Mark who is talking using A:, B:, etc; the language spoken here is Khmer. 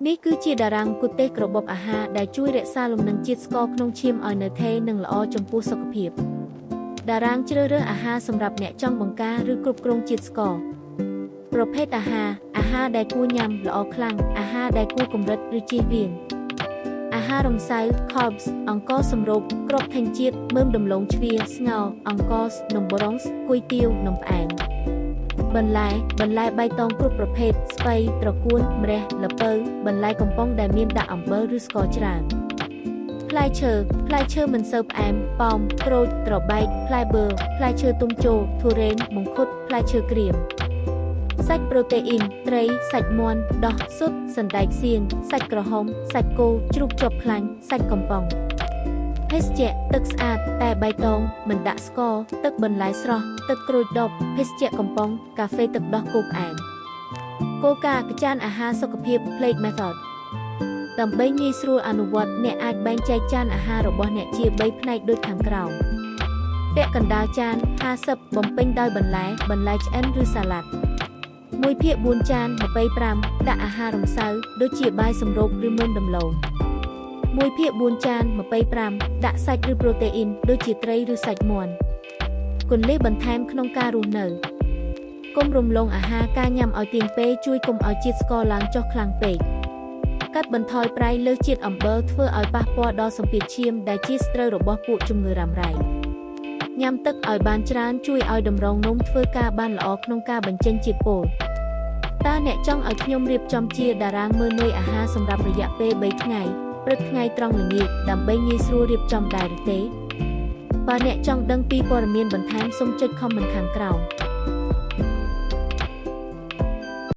A: នេះគឺជាតារាងមគ្គុទ្ទេសក៍របបអាហារដែលជួយរក្សាលំនឹងជាតិស្ករក្នុងឈាមឲ្យនៅថេរនិងល្អចំពោះសុខភាពតារាងជ្រើសរើសអាហារសម្រាប់អ្នកចង់បង្ការឬគ្រប់គ្រងជាតិស្ករប្រភេទអាហារអាហារដែលគួរញ៉ាំល្អខ្លាំងអាហារដែលគួរកម្រិតឬជៀសវាងអាហាររំសៅ carbs អង្ករសម្រូបគ្រាប់ធញ្ញជាតិមើមដំឡូងជ្វាស្ងោរអង្ករនំបរ៉ុងគុយទាវនំផ្អែមបន្លែបន្លែបៃតងគ្រប់ប្រភេទស្ពៃត្រកួនម្រះល្ពៅបន្លែកំប៉ុងដែលមានដាក់អំបិលឬស្ករច្រើនផ្លែឈើផ្លែឈើមិនសូវផ្អែមប៉ោមក្រូចត្របែកផ្លែបឺផ្លែឈើទុំជោធូរ៉េនមង្ឃុតផ្លែឈើក្រៀមសាច់ប្រូតេអ៊ីនត្រីសាច់មាន់ដោះស៊ុតសណ្តែកសៀងសាច់ក្រហមសាច់គោជ្រូកជាប់ខ្លាញ់សាច់កំប៉ុងភេសជ្ជៈទឹកស្អាតតែបៃតងមិនដាក់ស្ករទឹកបន្លែស្រស់ទឹកក្រូចដប់ភេសជ្ជៈកំប៉ុងកាហ្វេទឹកដោះគោផ្អែមគោលការណ៍ចានអាហារសុខភាព Plate Method ដើម្បីងាយស្រួលអនុវត្តអ្នកអាចបែងចែកចានអាហាររបស់អ្នកជា3ផ្នែកដូចខាងក្រោមពាក់កណ្ដាលចាន50បំពេញដោយបន្លែបន្លែឆ្អិនឬសាឡាត់1ភាគ4ចាន25ដាក់អាហាររំសៅដូចជាបាយសម្រូបឬមើមដំឡូង1ភាគ4ចាន25ដាក់សាច់ឬប្រូតេអ៊ីនដូចជាត្រីឬសាច់មាន់គន្លឹះបន្ថែមក្នុងការរស់នៅកុំរំលងអាហារការញ៉ាំឲ្យទៀងពេលជួយកុំឲ្យជាតិស្ករឡើងចុះខ្លាំងពេកកាត់បន្ថយប្រៃលើសជាតិអំបិលធ្វើឲ្យប៉ះពាល់ដល់សម្ពាធឈាមដែលជាសត្រូវរបស់ពួកជំងឺរ៉ាំរ៉ៃញ៉ាំទឹកឲ្យបានច្រើនជួយឲ្យតម្រងនោមធ្វើការបានល្អក្នុងការបញ្ចេញជាតិពុលតើអ្នកចង់ឲ្យខ្ញុំរៀបចំជាតារាងមើនុយអាហារសម្រាប់រយៈពេល3ថ្ងៃព្រឹកថ្ងៃត្រង់ល្ងាចដើម្បីងាយស្រួលរៀបចំដែរឬទេបើអ្នកចង់ដឹងពីព័ត៌មានបន្ថែមសូមចុច comment ខាងក្រោម។